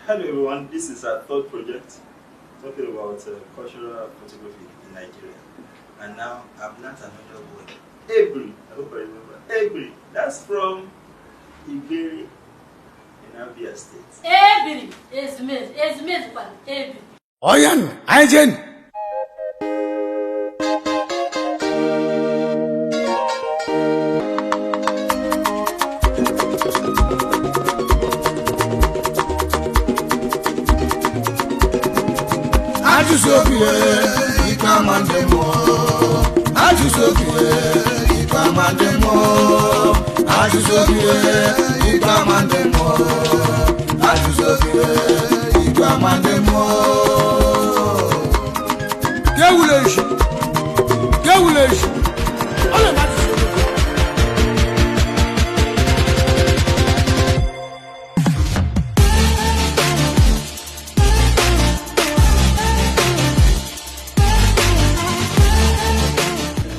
Hello everyone, this is our third project talking about cultural photography in Nigeria. And now I've learned another word. Ebiri. I hope I remember. Ebiri. That's from Igbere in Abia State. Ebiri. Ezumezu. Ezumezu kwa ebiri. Oyan, Ajen.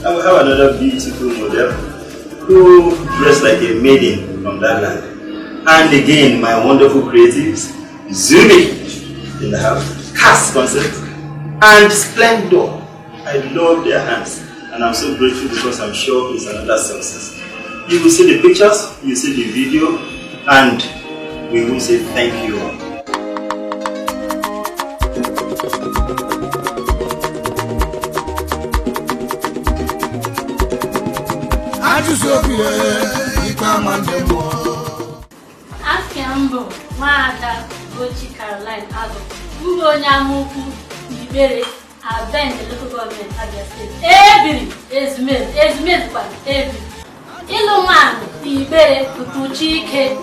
I will have another beautiful model who dressed like a maiden from that land. And again, my wonderful creatives, Zumi in the house, Cast Concept, and Splendor. I love their hands, and I'm so grateful because I'm sure it's another success. You will see the pictures, you see the video, and we will say thank you all. Afia mbụ Nwaada Ugochi Caroline Agụ, mbụ onye amaokwu Igbere, Abende Local Government, Abia State. Ebiri ezumezu, ezumezu kwa ebiri. Ịlụ nwaanyị Igbere pụtụchi ike.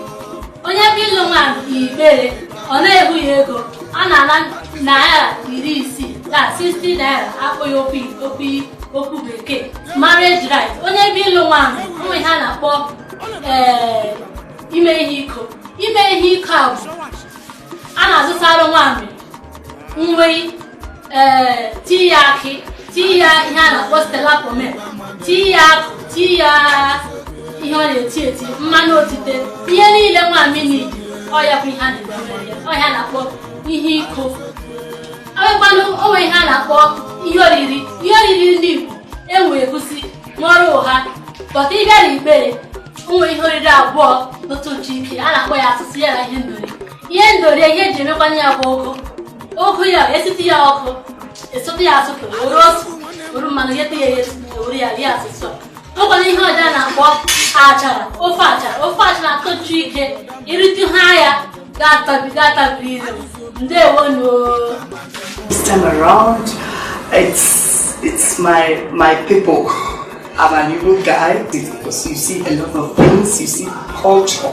Onye bụ ịlụ nwaanyị Igbere, ọ na-ebu ya ego, ọ na-ana naira 60, na 60 naira akpụ ya okwu bekee. Marriage right. Onye bụ ịlụ nwaanyị, ụmụ ihe a na-akpọ ime ihe iko. Ime ihe iko a bụ a na-azụtara nwaanyị nwe tii ya akị, tii ya ihe a na-akpọ Stella Pome, tii ya akụ, tii ya ihe ọ na-eti eti, mmanụ otite, ihe niile nwaanyị n'iji, ọ ya bụ ihe a na-edowere ya, ọ ya na-akpọ ihe iko. Awekwanụ onwe ihe a na-akpọ ihe oriri, ihe oriri ndị Igbo enwe egusi nwere ụha, bọta ịbịa na Igbere onwe ihe oriri abụọ n'otu ike a na-akpọ ya asụsụ ya na ihe ndori. Ihe ndori ihe eji emekwanye ya bụ ọkụ. Ọkụ ya esite ya ọkụ, esote ya asụtụ, were ose, were mmanụ yete ya eyetu, were ya rie asụsụ a. Ọkwana ihe ọjọọ a na-akpọ achara, ofe achara, ofe achara atọchu ike, irite ha ya ga-atabiri ire. Ndewo. This time around, it's my people. I'm an Igbo guy because you see a lot of things. You see culture.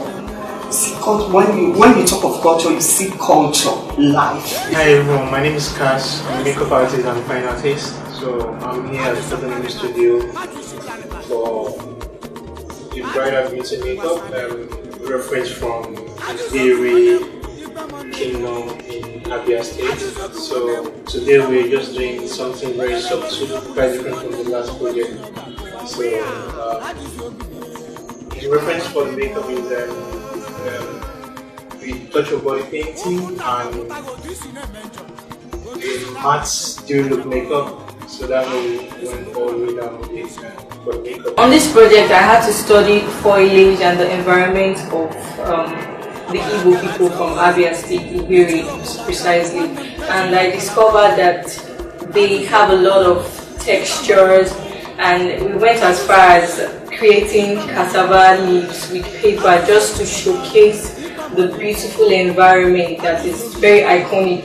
You see culture. When you talk of culture, you see culture, life. Hi everyone, my name is Cass. I'm a makeup artist and fine artist. So I'm here at the Southern Studio for the bridal beauty makeup. Reference from Igbere Kingdom in Abia State. So today we're just doing something very subtle, quite different from the last project. So the reference for the makeup is we touch of body painting and a matte dual look makeup. So that we went all the way down with it for the makeup. On this project, I had to study foliage and the environment of the Igbo people from Abia State, Igbere precisely, and I discovered that they have a lot of textures, and we went as far as creating cassava leaves with paper just to showcase the beautiful environment that is very iconic.